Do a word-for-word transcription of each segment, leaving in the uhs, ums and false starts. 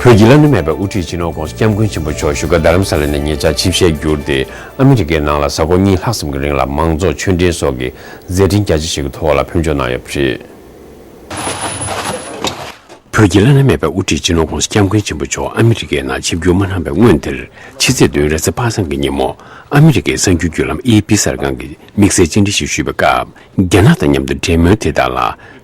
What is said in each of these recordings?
བོད་ཀྱི་བླ་ན་མེད་པའི་དབུ་ཁྲིད་སྤྱི་ནོར་༧གོང་ས་༧སྐྱབས་མགོན་ཆེན་པོ་མཆོག་བཞུགས་སྒར་རྡ་རམ་ས་ལ་ནས་ཉེ་ཆར་ཆིབས་ཞལ་བསྒྱུར་ཏེ། ཨ་མི་རི་ཀའི་ནང་ལ་གཟའ་འཁོར་གཉིས་ལྷག་ཙམ་གྱི་རིང་ལ་མང་ཚོགས་ཆོས་འབྲེལ་སོགས་ཀྱི་མཛད་འཕྲིན་རྒྱ་ཆེ་ཞིག་གི་ཐོག་ལ་ཕེབས་འབྱོར་གནང་ཡོད་པ་རེད། བོད་ཀྱི་བླ་ན་མེད་པའི་དབུ་ཁྲིད་སྤྱི་ནོར་༧གོང་ས་༧སྐྱབས་མགོན་ཆེན་པོ་མཆོག་ཨ་མི་རི་ཀའི་ནང་ཆིབས་བསྒྱུར་མ་གནང་བའི་སྔོན་དེར། ཕྱི་ཚེས་བདུན་རེས་གཟའ་པ་སངས་ཀྱི་ཉིན་མོ། ཨ་མི་རི་ཀའི་གསར་འགྱུར་བརྒྱུད་ལམ་ཨེ་པི་གསར་ཁང་གིས་དམིགས་བསལ་བཅར་འདྲི་ཞིག་ཞུས་པའི་སྐབས། རྒྱ་ནག་དང་མཉམ་དུ་འབྲེལ་མོལ་དེ་དག་ལ་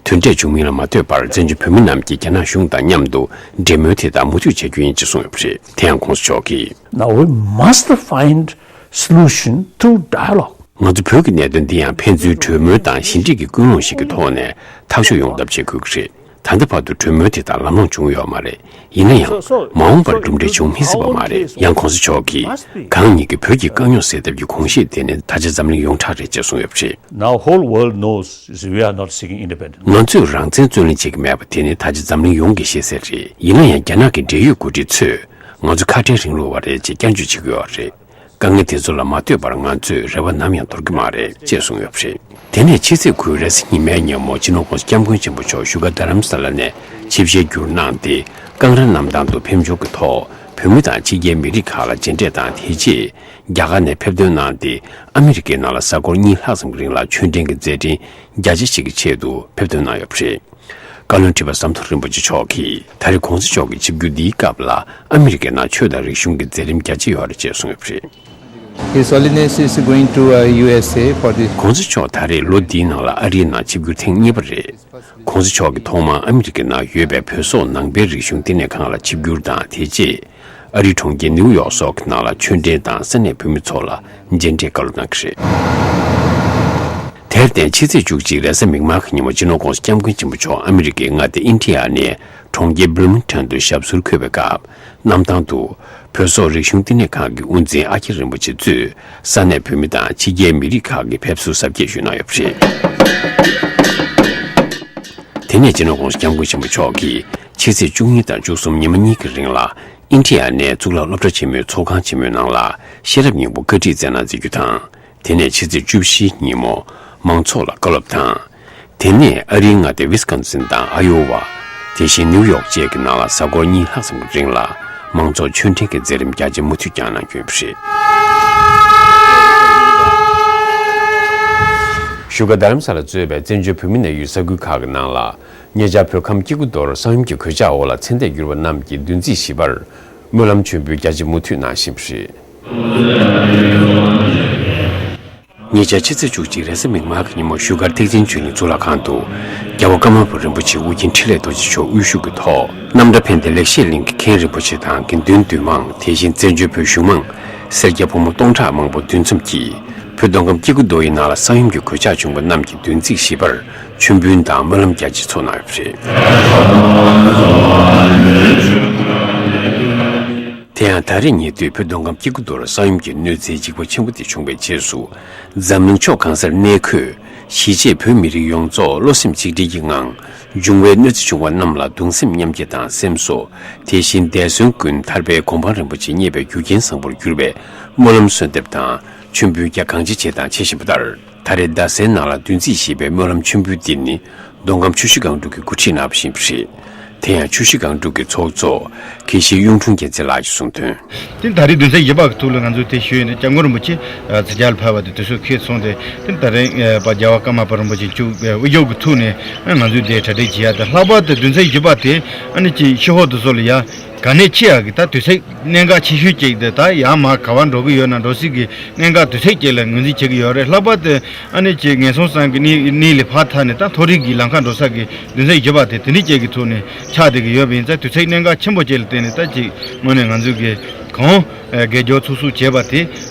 དོན་འབྲས་བྱུང་མིན་ལ་མ་ལྟོས་པར། བཙན་བྱོལ་བོད་མི་རྣམས་ཀྱིས་རྒྱ་ནག་གཞུང་དང་མཉམ་དུ་འབྲེལ་མོལ་དེ་དག་མུ་མཐུད་བྱ་རྒྱུ་ཡིན་ཅེས་གསུངས་ཡོད་པ་རེད། དེ་ཡང་༧གོང་ས་མཆོག་གིས། Now we must find solution through dialogue. ང་ཚོ་བོད་ཀྱི་གནད་དོན་འདི་ཡང་ཕན་ཚུན་གྲོས་མོལ་དང་ཞི་འགྲིག་གི་ཀུན་སློང་ཞིག་གི་ཐོག་ནས་ཐག་གཅོད་ཡོང་ཐབས་བྱེད་དགོས་ཀྱི་རེད། ད་ལྟ་བར་དུ་གྲོས་མོལ་དེ་དག་ལམ་ལྷོང་བྱུང་ཡོད་མ་རེད། ཡིན་ན་ཡང་། མ་འོངས་པར་གྲུབ་འབྲས་བྱུང་མི་སྲིད་པ་མ་རེད། ཡང་༧གོང་ས་མཆོག་གིས། གང་ཉིད་ཀྱིས་བོད་ཀྱི་དཀའ་རྙོག་སེལ་ཐབས་ཀྱི་གོམས་གཤིས་དེ་ནི་ད་ཆ་འཛམ་གླིང་ཡོངས་གྲགས་རེད་ཅེས་གསུངས་ཡོད་པ་རེད། Now whole world knows is we are not seeking independence. ང་ཚོས་རང་བཙན་རྩོད་ལེན་བྱེད་ཀྱི་མེད་པ་དེ་ནི་ད་ཆ་འཛམ་གླིང་ཡོངས་ཀྱིས་ཤེས་གསལ་རེད། ཡིན་ན་ཡང་རྒྱ་ནག་གི་འབྲེལ་ཡོད་འགོ་ཁྲིད་ཚོས་ང་ཚོ་ཁ་བྲལ་རིང་ལུགས་པ་རེད་ཅེས་སྐྱོན་བརྗོད་བྱེད་ཀྱི་ཡོད་རེད། དཀའ་ངལ་དེ་ཚོ་ལ་མ་ལྟོས་པར་ང་ཚོས་རེ་བ་ནམ་ཡང་དོར་གྱི་མ་རེད་ཅེས་གསུངས་ཡོད་པ་རེད། དེ་ནས་ཕྱི་ཚེས་དགུ་རེས་གཟའ་ཉི་མའི་ཉིན་མོ་སྤྱི་ནོར་༧གོང་ས་༧སྐྱབས་མགོན་ཆེན་པོ་མཆོག་བཞུགས་སྒར་རྡ་རམ་ས་ལ་ནས་ཆིབས་ཞལ་བསྒྱུར་གནང་སྟེ། ཀང་ར་གནམ་ཐང་དུ་ཕེབས་འབྱོར་གྱི་ཐོག་བོད་མི་དང་ཕྱི་རྒྱལ་མི་རིགས་ཁག་ལ་མཇལ་འཕྲད་དང་། དེ་རྗེས་རྒྱ་གར་ནས་ཕེབས་ཐོན་གནང་སྟེ། ཨ་མི་རི་ཀའི་ནང་ལ་གཟའ་འཁོར་གཉིས་ལྷག་ཙམ་གྱི་རིང་ལ་ཆོས་འབྲེལ་གྱི་མཛད་འཕྲིན་རྒྱ་ཆེ་ཞིག་གི་ཆེད་དུ་ཕེབས་ཐོན་གནང་ཡོད་པ་རེད། བཀའ་བློན་ཁྲི་པ་ཟམ་གདོང་རིན་པོ་ཆེ་མཆོག་གིས་ད་རེས་༧གོང་ས་མཆོག་གི་ཆིབས་བསྒྱུར་འདིའི་སྐབས་ལ་ཨ་མི་རི་ཀའི་ནང་ཆོས་དང་རིག་གཞུང་གི་མཛད་རིམ་རྒྱ་ཆེ་ཡོད་རེད་ཅེས་གསུངས་ཡོད་པ་རེད། His Holiness is going to uh, U S A for the གོང་ས་མཆོག་ད་རེས་ལོ་འདིའི་ནང་ལ་ཨ་རིའི་ནང་ཆིབས་བསྒྱུར་ཐེངས་གཉིས་པ་རེད། གོང་ས་མཆོག་གིས་ཐོག་མར་ཨ་མི་རི་ཀའི་ནང་ཡོད་པའི་བོད་སོག་ནང་པའི་རིག་གཞུང་བསྟི་གནས་ཁང་ལ་ཆིབས་བསྒྱུར་དང་། དེ་རྗེས་ཨ་རིའི་གྲོང་ཁྱེར་ནིའུ་ཡོག་སོགས་ཀྱི་ནང་ལ་ཆོས་འབྲེལ་དང་ས་གནས་བོད་མི་ཚོ་ལ་མཇལ་འཕྲད་བཀའ་སློབ་གནང་གི་རེད། དེར་བརྟེན་ཕྱི་ཚེས་བཅུ་གཅིག་རེས་གཟའ་མིག་དམར་གྱི་ཉིན་མོ་སྤྱི་ནོར་༧གོང་ས་༧སྐྱབས་མགོན་ཆེན་པོ་མཆོག་ཨ་མི་རི་ཀའི་མངའ་སྡེ་ཨིན་ཌི་ཡ་ནས་གྲོང་ཁྱེར་བྷི་ར་མིང་ཊོན་དུ་ཞབས་སོར་འཁོད་པའི་སྐབས། གནམ་ཐང་དུ་བོད་སོག་རིག་གཞུང་བསྟི་གནས་ཁང་གི་དབུ་འཛིན་ཨ་ཁྱི་རིན་པོ་ཆེ་གཙོས་ས་གནས་བོད་མི་དང་ཕྱི་རྒྱལ་མི་རིགས་ཁག་གིས་ཕེབས་བསུ་གཟབ་རྒྱས་ཞུས་གནང་ཡོད་པ་རེད། དེ་ནས་སྤྱི་ནོར་༧གོང་ས་༧སྐྱབས་མགོན་ཆེན་པོ་མཆོག་གིས་ཕྱི་ཚེས་བཅུ་གཉིས་དང་བཅུ་གསུམ་ཉི་མ་གཉིས་ཀྱི་རིང་ལ་ཨིན་ཌི་ཡ་ནས་གཙུག་ལག་སློབ་གྲྭ་ཆེན་མོའི་ཚོགས་ཁང་ཆེན་མོའི་ནང་ལ་ཤེས་རབ་སྙིང་པོ་བཀའ་ཁྲིད་སྩལ་གནང་མཛད་རྒྱུ་དང་། དེ་ནས་ཕྱི་ཚེས་བཅུ་བཞིའི་ཉིན་མོ་མང་ཚོགས་ལ་བཀའ་སློབ་དང་། དེ་ནས་ཨ་རིའི་མངའ་སྡེ་ཝི་སི་ཀོན་སིན་དང་ཨ་ཡོ་ཝ། དེ་བཞིན་ནིའུ་ཡོག་བཅས་ཀྱི་ནང་ལ་གཟའ་འཁོར་གཉིས་ལྷག་ཙམ་གྱི་རིང་ལ་མང་ཚོགས་ཆོས་འབྲེལ་གྱི་མཛད་རིམ་རྒྱ་ཆེ་མུ་མཐུད་བསྐྱངས་གནང་རྒྱུ་ཡིན་པ་རེད། བཞུགས་སྒར་རྡ་རམ་ས་ལ་གཙོས་པའི་བཙན་བྱོལ་བོད་མི་གནས་ཡུལ་ས་ཁུལ་ཁག་གི་ནང་ལ་ཉེ་ཆར་བོད་ཁམས་སྐྱེ་རྒུ་མདོར་ས་ཡོམ་གྱི་གོད་ཆག་འོག་ལ་ཚེ་འདས་གྱུར་པ་རྣམས་ཀྱི་བདུན་ཚིགས་བཞི་པར་སྨོན་ལམ་མཆོད་འབུལ་རྒྱ་ཆེ་མུ་མཐུད་གནང་བཞིན་པ་རེད། ཉེ་ཆར་ཕྱི་ཚེས་བཅུ་གཅིག་རེས་གཟའ་མིག་དམར་གྱི་ཉིན་མོ་བཞུགས་སྒར་ཐེག་ཆེན་ཆོས་གླིང་གཙུག་ལག་ཁང་དུ་རྒྱལ་བ་ཀརྨ་པ་རིན་པོ་ཆེ་ཨོ་རྒྱན་འཕྲིན་ལས་རྡོ་རྗེ་མཆོག་དབུ་བཞུགས་ཀྱི་ཐོག་རྣམ་གྲྭ་ཕན་བདེ་ལེགས་བཤད་གླིང་གི་མཁན་རིན་པོ་ཆེ་དང་དགེ་འདུན་འདུས་མང་། དེ་བཞིན་བཙན་བྱོལ་བོད་གཞུང་མང་། སེར་སྐྱ་ཕོ་མོ་སྟོང་ཕྲག་མང་པོ་འདུ་འཛོམས་ཀྱིས་བོད་མདོ་ཁམས་སྐྱེ་རྒུ་མདོ་ཡི་ནང་ལ་ས་ཡོམ་གྱི་གོད་ཆག་བྱུང་བ་རྣམས་ཀྱི་བདུན་ཚིགས་བཞི་པར་མཆོད་འབུལ་དང་སྨོན་ལམ་རྒྱ་ཆེ་ཚོགས་གནང་ཡོད་པ་རེད། དེ་ཡང་ད་རེས་ཉེ་དུས་བོད་མདོ་ཁམས་སྐྱེ་རྒུ་མདོར་ས་ཡོམ་གྱི་གནོད་འཚེའི་འཇིགས་པ་ཆེན་པོ་དེ་བྱུང་བའི་རྗེས་སུ། འཛམ་གླིང་ཕྱོགས་གང་སར་གནས་འཁོད་གཞིས་བྱེས་བོད་མི་རིགས་ཡོངས་རྫོགས་བློ་སེམས་གཅིག་སྒྲིལ་གྱི་ངང་། འབྱུང་བའི་གནོད་འཚེ་བྱུང་བ་རྣམས་ལ་གདུང་སེམས་མཉམ་སྐྱེད་དང་སེམས་གསོ། དེ་བཞིན་འདས་གསོན་ཀུན་ཐར་པའི་གོ་འཕང་རིན་པོ་ཆེ་བརྙེས་པའི་རྒྱུ་རྐྱེན་བཟང་པོར་གྱུར་པའི་སྨོན་ལམ་གསོལ་འདེབས་དང་མཆོད་འབུལ་རྒྱ་གང་ཆེ་བྱས་དང་བྱེད་བཞིན་པ་ལྟར། ད་རེས་རྡ་སའི་ནང་ལ་བདུན་ཚིགས་བཞི་པའི་སྨོན་ལམ་མཆོད་འབུལ་འདི་ནི་མདོ་ཁམས་ཆུ་བཞི་སྒང་དྲུག་གིས་འགོ་ཁྲིད་གནང་བ་ཡིན་པ་རེད། དེ་ཡང་ཆུ་བཞི་སྒང་དྲུག་གི་ཚོགས་གཙོ་དགེ་བཤེས་གཡུང་དྲུང་རྒྱལ་མཚན་ལགས་ཀྱིས་གསུངས་དོན། དེ་ད་རེས་བདུན་ཚིགས་བཞི་པ་གི་ཐོག་ལ་ང་ཚོས་དེ་ཞུས་ཡིན་ན་སྐྱབས་མགོན་རིན་པོ་ཆེ་ཚིག་ཇ་ལ་ཕེབས་པ་དེ་དུས་ཚོད་འཁེལ་སོང་སྟེ། དེ་ད་རེས་པ་རྒྱལ་བ་ཀརྨ་པ་རིན་པོ་ཆེ་མཆོག་དབུ་བཞུགས་ཀྱི་ཐོག་ནས་ང་ཚོས་དེ་གྲ་སྒྲིག་བྱེད་ཡ་དང་། ལྷག་པར་དུ་བདུན་ཚིགས་བཞི་པ་དེ་ཨ་ནི་ཅིག་ཤི་ཧོ་དེ་ཚོ་ལ་ཡ་ག་ནས་འཆི་ཡག་གི་ད་དུས་ཚིགས་གནད་འགག་ཆེ་ཤོས་ཅིག་དེ། ད་ཡར་མར་ག་པར་འགྲོ་གི་ཡོད་ན་འགྲོ་སྲིད་ཀྱི་གནད་འགག་དུས་ཚིགས་ཅིག་ལ་ངོས་འཛིན་བྱེད་ཀྱི་ཡོད་རེད། ལྷག་པར་དུ་ཨ་ནི་ཅིག་ངན་སོང་གསུམ་གྱི་གནས་གནས་ལས་ཕར་ཐར་ནས་ད་མཐོ་རིས་ཀྱི་ལམ་ཁ་འགྲོ་ས་གི་བདུན་ཚིགས་བཞི་པ་དེ་དེ་འདྲའི་ཅིག་གི་ཐོག་ནས་ཆགས་བསྡད་ཀྱི་ཡོད་པ་ཡིན་ཙང་། དུས་ཚིགས་གནད་འགག་ཆེན་པོ་ཅིག་ལ་བརྟེན་ནས་ད་ཅིག་དངོས་གནས་ང་ཚོས་ཀྱི་གང་དགེ་སྦྱོར་ཚོགས་ཞུགས་བྱས་པ་དེ་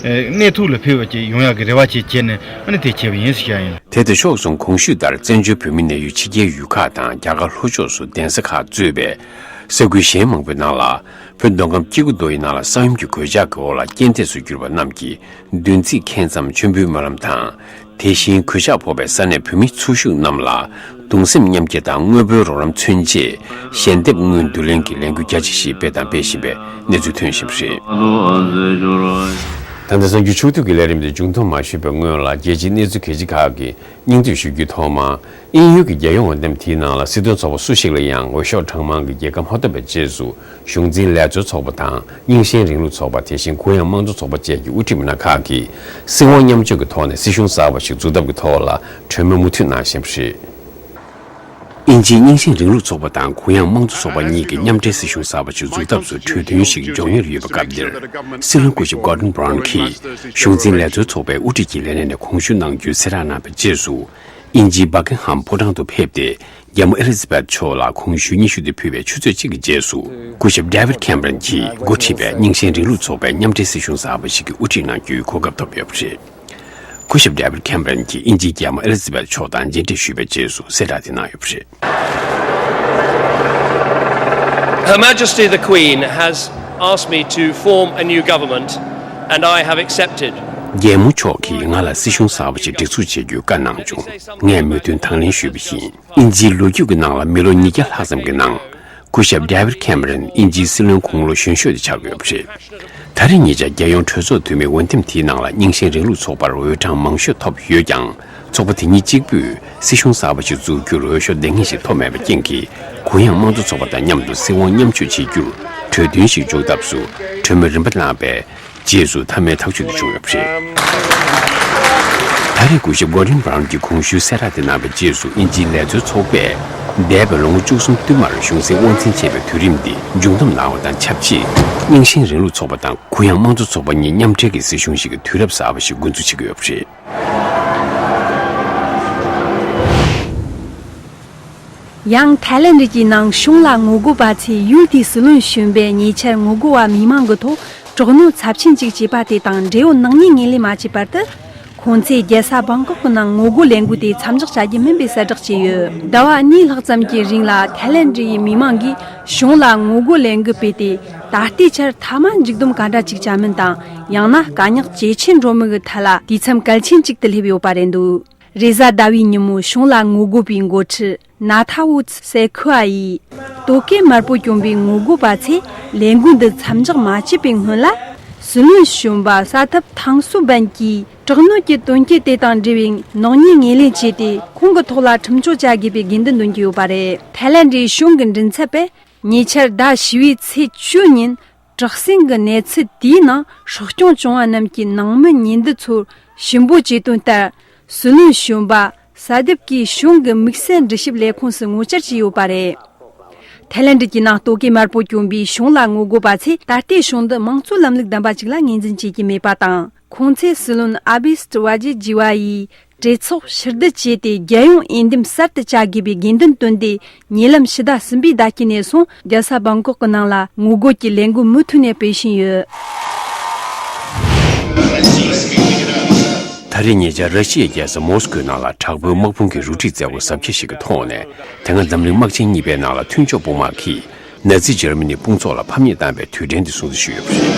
གནས་ཐུག་ལ་ཕེབས་པ་ཅིག་ཡོང་ཡག་གི་རེ་བ་ཅིག་བྱས་ནས་ཨ་ནི་དེ་བྱས་པ་ཡིན་ཟེར་བཤད་ཡིན། དེ་དང་ཕྱོགས་མཚུངས་གོང་ཞུས་ལྟར་བཙན་བྱོལ་བོད་མི་གནས་ཡུལ་ཕྱི་རྒྱལ་ཡུལ་ཁག་དང་རྒྱ་གར་ལྷོ་ཕྱོགས་སུ་གདན་ས་ཁག་གཙོས་པའི་ས་ཁུལ་གཞན་མང་པོའི་ནང་ལ་བོད་མདོ་ཁམས་སྐྱེ་རྒུ་མདོ་ཡི་ནང་ལ་ས་ཡོམ་གྱི་གོད་ཆག་གི་འོག་ལ་རྐྱེན་འདས་སུ་གྱུར་པ་རྣམས་ཀྱི་བདུན་ཚིགས་ཁྱད་མཚམས་མཆོད་འབུལ་སྨོན་ལམ་དང་། དེ་བཞིན་གོད་ཆག་ཕོག་པའི་ས་གནས་བོད་མི་འཚོ་བཞུགས་རྣམས་ལ་གདུང་སེམས་མཉམ་སྐྱེད་དང་དངོས་པོའི་རོགས་རམ་མཚོན་ཆེད་ཞལ་འདེབས་དངུལ་བསྡུ་ལེན་གྱི་ལས་འགུལ་རྒྱ་ཆེ་ཞིག་སྤེལ་དང་སྤེལ་བཞིན་པའི་གནས་ཚུལ་ཐོན་བཞིན་པ་རེད། ད་ལྟ་གསར་འགྱུར་ཕྱོགས་བསྡུས་ཀྱི་ལས་རིམ་དེ་མཇུག་སྡོམ་མ་ཞུས་པའི་སྔོན་ལ། རྒྱལ་སྤྱིའི་གནས་ཚུལ་གལ་ཆེ་ཁག་གི་སྙིང་བསྡུས་ཞུ་རྒྱུའི་ཐོག་མར། དབྱིན་ཡུལ་གྱི་རྒྱལ་ཡོངས་འོས་འདེམས་དེའི་ནང་ལ་སྲིད་དོན་ཚོགས་པ་སུ་ཞིག་ལ་ཡང་འོས་ཤོག་གྲངས་མང་གི་རྒྱལ་ཁ་མ་ཐོབ་པའི་རྗེས་སུ། གཞུང་འཛིན་ལས་བཟོའི་ཚོགས་པ་དང་། རྙིང་ཞེན་རིང་ལུགས་ཚོགས་པ། དེ་བཞིན་གུ་ཡངས་དམངས་གཙོ་ཚོགས་པ་བཅས་ཀྱི་དབུ་ཁྲིད་མི་སྣ་ཁག་གིས་སྲིད་དབང་མཉམ་སྤྱོད་ཀྱི་ཐོག་ནས་སྲིད་གཞུང་གསར་པ་ཞིག་འཛུགས་ཐབས་ཀྱི་ཐོག་ལ་གྲོས་མོལ་མུ་མཐུད་གནང་བཞིན་པ་རེད། དབྱིན་ཇིའི་རྙིང་ཞེན་རིང་ལུགས་ཚོགས་པ་དང་གུ་ཡངས་དམངས་གཙོ་ཚོགས་པ་གཉིས་ཀྱིས་མཉམ་འབྲེལ་སྲིད་གཞུང་གསར་པ་ཞིག་འཛུགས་ཐབས་སུ་གྲོས་མཐུན་ཞིག་འཇོག་ཉེར་ཡོད་པའི་སྐབས་འདིར། སྲིད་བློན་སྐུ་ཞབས་Gordon Brown་གྱིས་གཞུང་འཛིན་ལས་བཟོའི་ཚོགས་པའི་དབུ་ཁྲིད་ཀྱི་ལས་གནས་ནས་དགོངས་ཞུ་གནང་རྒྱུའི་གསལ་བསྒྲགས་གནང་བའི་རྗེས་སུ། དབྱིན་ཇིའི་Buckingham་ཕོ་བྲང་དུ་ཕེབས་ཏེ། རྒྱལ་མོ་ཨེ་ལི་ཛ་བེཐ་མཆོག་ལ་དགོངས་ཞུའི་སྙན་ཞུ་དེ་ཕུལ་བའི་ཆུ་ཚོད་གཅིག་གི་རྗེས་སུ། སྐུ་ཞབས་David Cameron་གྱིས་འགོ་ཁྲིད་པའི་རྙིང་ཞེན་རིང་ལུགས་ཚོགས་པའི་མཉམ་འབྲེལ་སྲིད་གཞུང་གསར་པ་ཞིག་གི་དབུ་ཁྲིད་གནང་རྒྱུའི་གོ་སྐབས་ཐོབ་ཡོད་པ་རེད། སྐུ་ཞབས་David Cameron་གྱིས་དབྱིན་ཇིའི་རྒྱལ་མོ་ཨེ་ལི་ཛ་བེཐ་མཆོག་དང་མཇལ་འཕྲད་ཞུས་པའི་རྗེས་སུ་གསལ་བསྒྲགས་དེ་གནང་ཡོད་པ་རེད། Her Majesty the Queen has asked me to form a new government, and I have accepted. རྒྱལ་མོ་མཆོག་གིས་ང་ལ་སྲིད་གཞུང་གསར་པ་ཞིག་སྒྲིག་འཛུགས་བྱེད་རྒྱུའི་བཀའ་གནང་བྱུང་། ངས་མོས་མཐུན་དང་ལེན་ཞུས་པ་ཡིན། དབྱིན་ཇིའི་ལོ་རྒྱུས་ཀྱི་ནང་ལ་མི་ལོ་ཉིས་བརྒྱ་ལྷག་ཙམ་གྱི་ནང་། སྐུ་ཞབས་David Cameron་དབྱིན་ཇིའི་སྲིད་བློན་དགུང་ལོ་གཞོན་ཤོས་དེ་ཆགས་ཡོད་པ་རེད། ད་རེས་ཉེ་ཆར་རྒྱལ་ཡོངས་གྲོས་ཚོགས་འཐུས་མིའི་འོས་འདེམས་དེའི་ནང་ལ་རྙིང་ཞེན་རིང་ལུགས་ཚོགས་པར་འོས་གྲངས་མང་ཤོས་ཐོབ་ཡོད་ཀྱང་། ཚོགས་པ་དེ་གཉིས་གཅིག་པུས་སྲིད་གཞུང་གསར་པ་ཞིག་འཛུགས་རྒྱུར་འོས་ཤོག་ལྡང་ངེས་ཤིག་ཐོབ་མེད་པའི་རྐྱེན་གྱིས། གུ་ཡངས་དམངས་གཙོ་ཚོགས་པ་དང་མཉམ་དུ་སྲིད་དབང་མཉམ་སྤྱོད་བྱེད་རྒྱུར་གྲོས་མཐུན་ཞིག་འཇོག་ཐབས་སུ་གྲོས་མོལ་རིམ་པ་གནང་བའི་རྗེས་སུ་མཐའ་མའི་ཐག་གཅོད་དེ་བྱུང་ཡོད་པ་རེད། ད་རེས་སྐུ་ཞབས་Gordon Brown་གྱིས་དགོངས་ཞུའི་གསལ་བསྒྲགས་དེ་གནང་བའི་རྗེས་སུ། དབྱིན་ཇིའི་ལས་བཟོའི་ཚོགས་པས་འདས་པའི་ལོ་ངོ་བཅུ་གསུམ་བསྟུད་མར་གཞུང་འཛིན་དབང་འཛིན་བྱས་པའི་དུས་རིམ་འདི་མཇུག་བསྡོམས་གནང་བ་དང་ཆབས་ཅིག་རྙིང་ཞེན་རིང་ལུགས་ཚོགས་པ་དང་གུ་ཡངས་དམངས་གཙོ་ཚོགས་པ་གཉིས་མཉམ་འབྲེལ་གྱི་སྲིད་གཞུང་ཞིག་གི་དུས་རབས་གསར་པ་ཞིག་འགོ་འཛུགས་བྱེད་ཀྱི་ཡོད་པ་རེད། ཡང་། ཐའི་ལེན་ཌི་གྱི་ནང་གཞུང་ལ་ངོ་རྒོལ་པ་ཚོས་ཡུལ་དེའི་སྲིད་བློན་གཞོན་པས་ཉེ་ཆར་ངོ་རྒོལ་བ་མི་མང་གི་ཐོག་དྲག་གནོན་ཚབས་ཆེན་ཅིག་བྱས་པ་དེ་དང་འབྲེལ་ཡོད་ནག་ཉེས་ངོས་ལེན་མ་བྱས་བར་དུ། ཁོང་ཚོས་རྒྱལ་ས་བྷང་ཀོག་གི་ནང་ངོ་རྒོལ་ལས་འགུལ་དེ་མཚམས་འཇོག་བྱ་རྒྱུ་མིན་པའི་གསལ་བསྒྲགས་བྱས་ཡོད། ཟླ་བ་གཉིས་ལྷག་ཙམ་གྱི་རིང་ལ་ཐའི་ལེན་ཌི་ཡི་མི་མང་གིས་གཞུང་ལ་ངོ་རྒོལ་ལས་འགུལ་སྤེལ་ཏེ། ད་ལྟའི་ཆར་མཐའ་མ་མཇུག་བསྡོམས་ག་འདྲ་ཅིག་བྱ་མིན་དང་། ཡང་ན་དཀའ་རྙོག་ཇེ་ཆེར་འགྲོ་མིན་གྱི་ཐད་ལ་དུས་མཚམས་གལ་ཆེན་ཅིག་ཏུ་སླེབས་ཡོད་པ་རེད་འདུག་རེས་གཟའ་ཟླ་བའི་ཉིན་མོ་གཞུང་ལ་ངོ་རྒོལ་པའི་འགོ་ཁྲིད་ན་ཐ་ཝུ་སེ་ཁུ་ཨ་ཡིས། ལྟོ་གོས་དམར་པོ་གྱོན་པའི་ངོ་རྒོལ་པ་ཚོས་ལས་འགུལ་འདི་མཚམས་འཇོག་མ་བྱས་པའི་སྔོན་ལ། སྲིད་བློན་གཞོན་པ་ས་ཐབ་ཐང་སུ་བན་གྱིས་དྲག་གནོན་གྱི་དོན་རྐྱེན་དེ་དང་འབྲེལ་བའི་ནག་ཉེས་ངོས་ལེན་བྱས་ཏེ། ཁོང་གི་ཐོག་ལ་ཁྲིམས་གཅོད་བྱ་དགོས་པའི་དགོས་འདུན་འདོན་གྱི་ཡོད་པ་རེད། ཐའི་ལེན་ཌིའི་གཞུང་གི་མགྲིན་ཚབ་པས། ཉེ་ཆར་ཟླ་བཞི་བའི་ཚེས་བཅུ་ཉིན། དྲག་ཟིང་གི་གནས་ཚུལ་དེའི་ནང་སྲོག་སྐྱོན་བྱུང་བ་རྣམས་ཀྱི་ནང་མི་ཉེ་འདུན་ཚོར་ཞུ་འབོད་བྱས་དོན་ལྟར། སྲིད་བློན་གཞོན་པ་ས་དེབ་ཀྱིས་གཞུང་གི་དམིགས་བསལ་འདྲི་ཞིབ་ལས་ཁུངས་སུ་ངོ་བཅར་བྱས་ཡོད་པ་རེད། ཐའི་ལེན་ཌི་གྱི་ནང་ལྟོ་གོས་དམར་པོ་གྱོན་པའི་གཞུང་ལ་ངོ་རྒོལ་པ་ཚོས་ད་ལྟའི་གཞུང་འདི་དམངས་གཙོའི་ལམ་ལུགས་ལྡན་པ་ཅིག་ལ་ངོས་འཛིན་བྱེད་ཀྱི་མེད་པ་དང་། ཁོང་ཚོས་སྲིད་བློན་ཨ་བི་སི་ཏི་ཝ་ཇི་ཇི་ཝ་ཡིས་གྲོས་ཚོགས་ཕྱིར་བསྡུ་བྱས་ཏེ། རྒྱལ་ཡོངས་འོས་འདེམས་གསར་དུ་བྱ་དགོས་པའི་དགོས་འདུན་བཏོན་ཏེ། ཉེ་ལམ་ཕྱི་ཟླ་གསུམ་པའི་ཟླ་དཀྱིལ་ནས་བཟུང་རྒྱལ་ས་བྷང་ཀོག་གི་ནང་ལ་ངོ་རྒོལ་གྱི་ལས་འགུལ་མུ་མཐུད་ནས་སྤེལ་བཞིན་ཡོད། ད་རེས་ཉེ་ཆར་ར་ཤི་ཡའི་རྒྱལ་ས་མོ་སི་ཀོའི་ནང་ལ་དྲག་པོའི་དམག་དཔུང་གི་རུ་སྒྲིག་མཛད་སྒོ་གཟབ་རྒྱས་ཤིག་གི་ཐོག་ནས། དེ་སྔ་འཛམ་གླིང་དམག་ཆེན་གཉིས་པའི་ནང་ལ་མཐུན་ཕྱོགས་དཔུང་དམག་གིས་ནཱ་ཛི་འཇར་མ་ནི་དཔུང་ཚོགས་ལ་ཕམ་ཉེས་བཏང་བའི་དུས་དྲན་དེ་སྲུང་བརྩི་ཞུས་ཡོད་པ་རེད།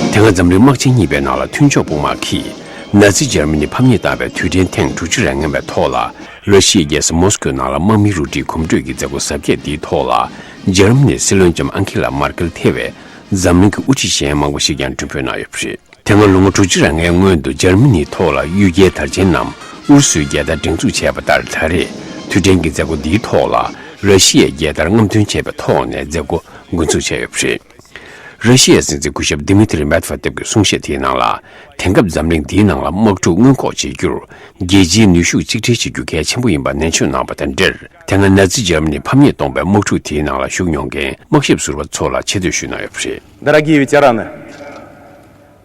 དེ་སྔ་འཛམ་གླིང་དམག་ཆེན་གཉིས་པའི་ནང་ལ་མཐུན་ཕྱོགས་དཔུང་དམག་གིས་ནཱ་ཛི་འཇར་མ་ནི་ཕམ་ཉེས་བཏང་བའི་དུས་དྲན་ཐེངས་དྲུག་ཅུ་རེ་ལྔ་པའི་ཐོག་ལ། ར་ཤི་ཡའི་རྒྱལ་ས་མོ་སི་ཀོའི་ནང་ལ་དམག་མིའི་རུ་སྒྲིག་གོམ་བགྲོད་ཀྱི་མཛད་སྒོ་གཟབ་རྒྱས་འདིའི་ཐོག་ལ། འཇར་མ་ནིའི་སྲིད་བློན་ལྕམ་ཨང་ཁེ་ལ་མར་ཀེལ་ཐེ་བའི་འཛམ་གླིང་གི་དབུ་ཁྲིད་གཞན་མང་པོ་ཞིག་ཀྱང་མགྲོན་འབོད་གནང་ཡོད་པ་རེད། དེ་སྔ་ལོ་ངོ་དྲུག་ཅུ་རེ་ལྔའི་སྔོན་དུ་འཇར་མ་ནིའི་ཐོག་ལ་གཡུལ་རྒྱལ་དར་ཆེན་ནམ་ཨུ་རུ་སུའི་རྒྱལ་དར་སྒྲེང་འཛུགས་བྱས་པ་ལྟར། ད་རེས་དུས་དྲན་གྱི་མཛད་སྒོ་འདིའི་ཐོག་ལ་ར་ཤི་ཡའི་རྒྱལ་དར་རྔམ་སྟོན་བྱས་པའི་ཐོག་ནས་མཛད་སྒོ་འགོ་འཛུགས་བྱས་ཡོད་པ་རེད། ར་ཤི་ཡའི་སྲིད་འཛིན་སྐུ་ཞབས་Dmitry Medvedev་གྱི་གསུང་བཤད་དེའི་ནང་ལ། དེང་སྐབས་འཛམ་གླིང་འདིའི་ནང་ལ་དམག་འཁྲུག་སྔོན་འགོག་བྱེད་རྒྱུར་རྒྱལ་སྤྱིའི་ནུས་ཤུགས་གཅིག་སྒྲིལ་བྱེད་རྒྱུ་གལ་ཆེན་པོ་ཡིན་པ་ནན་བརྗོད་གནང་བ་དང་འབྲེལ། དེ་སྔ་ནཱ་ཛི་འཇར་མ་ནི་ཕམ་ཉེས་གཏོང་བའི་དམག་འཁྲུག་དེའི་ནང་ལ་ཞུགས་མྱོང་མཁན་དམག་ཞབས་ཟུར་པ་ཚོ་ལ་ཆེ་བསྟོད་ཞུས་གནང་ཡོད་པ་རེད། Дорогие ветераны,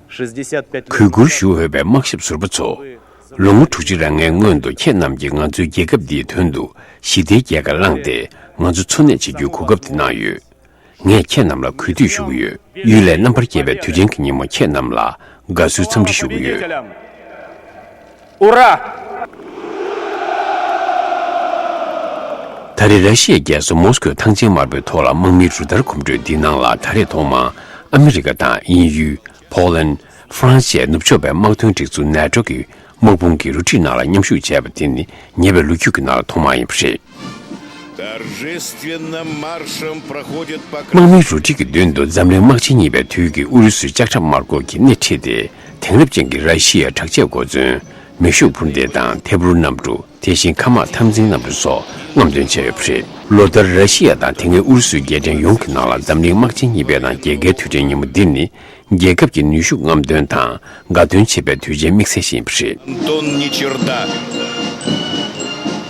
шестьдесят пять лет. གུས་བཀུར་ཞུ་འོས་པའི་དམག་ཞབས་ཟུར་པ་ཚོ། ལོ་ངོ་དྲུག་ཅུ་རེ་ལྔའི་སྔོན་དུ་ཁྱེད་རྣམས་ཀྱིས་ང་ཚོའི་རྒྱལ་ཁབ་འདིའི་དོན་དུ་ཞི་བདེའི་རྒྱལ་ཁ་བླངས་ཏེ། ང་ཚོ་འཚོ་གནས་བྱེད་རྒྱུའི་གོ་སྐབས་དེ་གནང་ཡོད། ངས་ཁྱེད་རྣམས་ལ་གུས་འདུད་ཞུ་གི་ཡོད། གཡུལ་ལས་རྣམ་པར་རྒྱལ་བའི་དུས་དྲན་གྱི་ཉིན་མོ་ཁྱེད་རྣམས་ལ་དགའ་བསུའི་འཚམས་འདྲི་ཞུ་གི་ཡོད། Ура! ད་རེས་ར་ཤི་ཡའི་རྒྱལ་ས་མོ་སི་ཀོའི་ཐང་ཆེན་དམར་པོའི་ཐོག་ལ་དམག་མིའི་རུ་སྟར་གོམ་བགྲོད་འདིའི་ནང་ལ། ད་རེས་ཐོག་མར་ཨ་མི་རི་ཀ་དང་དབྱིན་ཡུལ། ཕོ་ལན། ཧྥ་རན་སི་བཅས་ནུབ་ཕྱོགས་པའི་དམག་དོན་སྒྲིག་འཛུགས་ནེ་ཊོ་གི་དམག་དཔུང་གི་རུ་སྒྲིག་ནང་ལ་མཉམ་ཞུགས་བྱས་པ་དེ་ནི་ཉེ་བའི་ལོ་རྒྱུས་ཀྱི་ནང་ལ་ཐོག་མ་ཡིན་པ་རེད། Торжественным маршем проходит по དམག་མིའི་རུ་ཁྲིད་ཀྱི་མདུན་དུ་འཛམ་གླིང་དམག་ཆེན་གཉིས་པའི་དུས་ཀྱི་ཨུ་རུ་སུའི་ལྕགས་ཁྲབ་དམར་སྒོག་གི་སྣེ་ཁྲིད་དེ། དེང་རབས་ཅན་གྱི་ར་ཤི་ཡའི་དྲག་ཆས་གོ་མཚོན། མེ་ཤུགས་འཕུར་མདེལ་དང་ཐད་འཕུར་གནམ་གྲུ། དེ་བཞིན་མཁའ་དམག་འཐབ་འཛིང་གནམ་གྲུ་སོགས་རྔམ་སྟོན་བྱས་ཡོད་པ་རེད། ལོ་ལྟར་ར་ཤི་ཡ་དང་དེ་སྔའི་ཨུ་རུ་སུའི་རྒྱལ་ཕྲན་ཡོངས་ཀྱི་ནང་ལ་འཛམ་གླིང་དམག་ཆེན་གཉིས་པའི་ནང་རྒྱལ་ཁའི་དུས་དྲན་ཉིན་མོ་འདི་ནི། རྒྱལ་ཁབ་ཀྱི་ནུས་ཤུགས་རྔམ་སྟོན་དང་དགའ་སྟོན་བྱེད་པའི་དུས་ཆེན་དམིགས་བསལ་ཞིག་ཡིན་པ་རེད། Антон Ничерда.